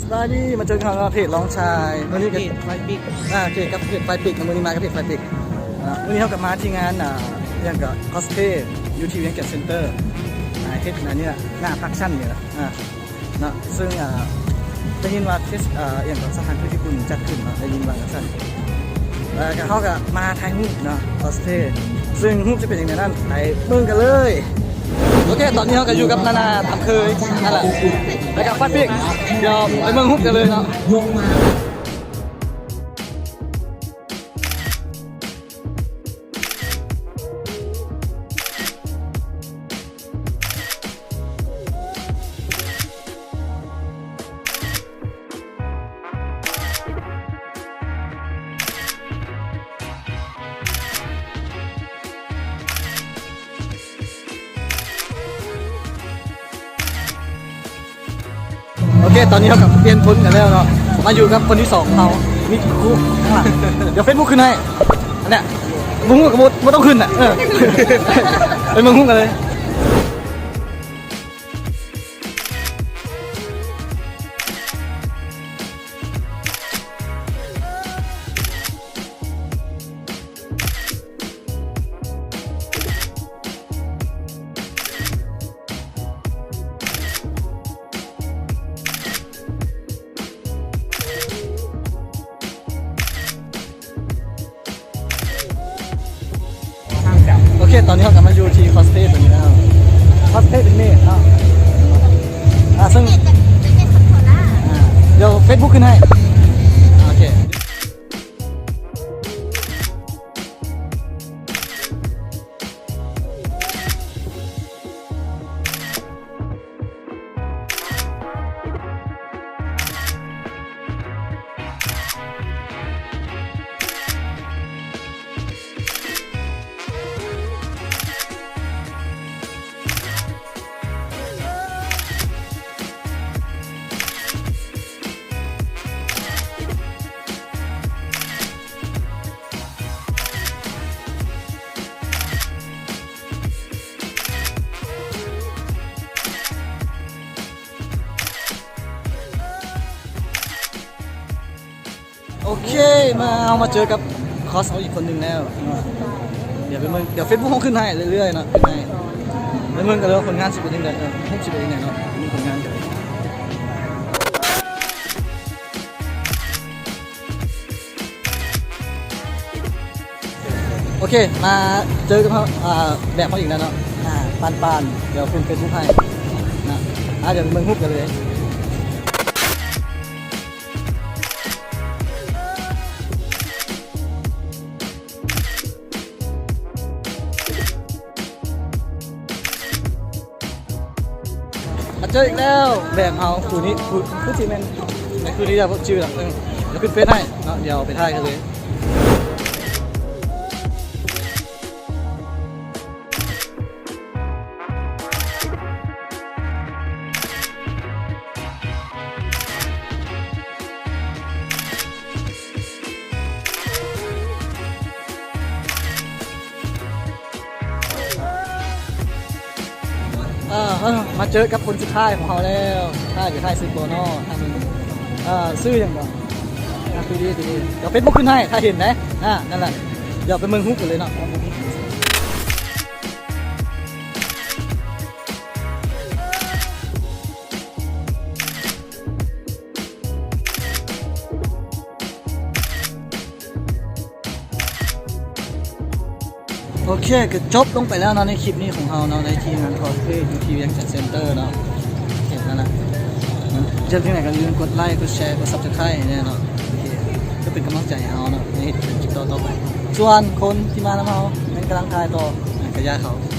ສະບາຍດີ ມາເຈີກັນເນາະ ເພຈລອງຊາຍ ມື້ນີ້ກໍເພຈໄຟປິກ ອ່າ ເພຈກັບເພຈໄຟປິກເນາະ ມື້ນີ້ມາກັບເພຈໄຟປິກເນາະ. ມື້ນີ້ເຮົາກໍມາທີ່ງານ ອ່າ ຫຍັງກໍ ຄອສເພລຢູ່ທີ່ວຽງຈັນເຊັນເຕີ ອ່າ ເຮັດອັນນີ້ລະ ໜ້າພາກຊັນນີ້ລະ ອ່າ ເນາະ ເຊິ່ງ ອ່າ ໄດ້ຍິນວ່າເຟສ ອ່າ ຫຍັງກໍສະຖານທູດຍີ່ປຸ່ນຈັດຂຶ້ນເນາະ ໄດ້ຍິນວ່າຈັ່ງຊັ້ນ. ແລ້ວກໍເຮົາກໍມາຖ່າຍຮູບເນາະ ຄອສເພລ ເຊິ່ງຮູບຈະເປັນຈັ່ງໃດນັ້ນ ໄປເບິ່ງກັນເລີຍ. ໂອເຄ ຕອນນີ້ເຮົາກໍຢູ່ກັບນານາຕາມເຄີຍນັ້ນແຫຼະ ແລ້ວກໍໄຟປິກ ດຽວໄປເບິ່ງຮູບກັນເລີຍເນາະ. ໂອເຄ ຕອນນີ້ເຮົາກໍປ່ຽນຄົນກັນແລ້ວເນາະ ມາຢູ່ກັບຄົນທີສອງຂອງເຮົາ ມີຄູຂ້າງຫຼັງ ດຽວເຟສບຸກຂຶ້ນໃຫ້ ອັນເນີ້ຍ ບໍ່ຮູ້ກໍບໍ່ ບໍ່ຕ້ອງຂຶ້ນນະ ເອີ ໄປເບິ່ງຮູບກັນເລີຍ. ໂອເຄ ຕອນນີ້ເຮົາກໍມາຢູ່ທີ່ຄອສເພລຕົວນີ້ແລ້ວ ຄອສເພລເປັນເມດເນາະ ອ່າ ເຊິ່ງ ອ່າ ດຽວເຟສບຸກຂຶ້ນໃຫ້ ໂອເຄ. ໂອເຄ ມາ ເຮົາມາເຈີກັບຄອສເຮົາອີກຄົນໜຶ່ງແລ້ວ ດຽວໄປເບິ່ງ ດຽວເຟສບຸກເຮົາຂຶ້ນໃຫ້ເລື້ອຍໆເນາະ ຂຶ້ນໃຫ້ ໄປເບິ່ງກັນເລີຍວ່າຜົນງານຊິເປັນຈັ່ງໃດ ເອີ ຮູບຊິເປັນຈັ່ງໃດເນາະ ມີຜົນງານກັນ. ໂອເຄ ມາເຈີກັບເຮົາ ອ່າ ແບບເຮົາອີກແລ້ວເນາະ ອ່າ ປານໆ ດຽວຂຶ້ນເຟສບຸກໃຫ້ນະ ອ່າ ດຽວໄປເບິ່ງຮູບກັນເລີຍ. ມາເຈີອີກແລ້ວ ແບບເຮົາ ຄູ່ນີ້ ຄູ່ ຄືຊິແມ່ນ ແມ່ນຄູ່ນີ້ ດຽວບໍ່ຈື່ລະ ເອີ ດຽວຂຶ້ນເຟສໃຫ້ເນາະ ດຽວໄປຖ່າຍກັນເລີຍ. ເອີ ມາເຈີກັບຄົນສຸດທ້າຍຂອງເຮົາແລ້ວ ສຸດທ້າຍ ສຸດທ້າຍ ຊື່ໂຕໂນ້ ທ່ານໜຶ່ງ ເອີ ຊື່ຫຍັງເກາະ ອ່າ ຄືດີ ຄືດີ ດຽວເຟສບຸກຂຶ້ນໃຫ້ ຖ້າເຫັນເດ້ ອ່າ ນັ້ນແຫຼະ ດຽວໄປເບິ່ງຮູບກັນເລີຍເນາະ. ໂອເຄ ກໍຈົບລົງໄປແລ້ວເນາະ ໃນຄລິບນີ້ຂອງເຮົາເນາະ ໃນທີ່ງານຄອສເພລຢູ່ທີ່ວຽງຈັນເຊັນເຕີເນາະ. ໂອເຄ ນັ້ນແຫຼະ ເຮັດຈັ່ງໃດກໍຢ່າລືມກົດໄລ ກົດແຊ ກົດຊັບສະໄຄຣບ໌ໃຫ້ແດ່ເນາະ. ໂອເຄ ກໍເປັນກຳລັງໃຈໃຫ້ເຮົາເນາະ ໃຫ້ເຮັດຄລິບຕໍ່ໆໄປ. ສ່ວນຄົນທີ່ມານຳເຮົາ ຍັງກຳລັງຖ່າຍຕໍ່ ອ່າ ກໍຢ່າເຂົາ.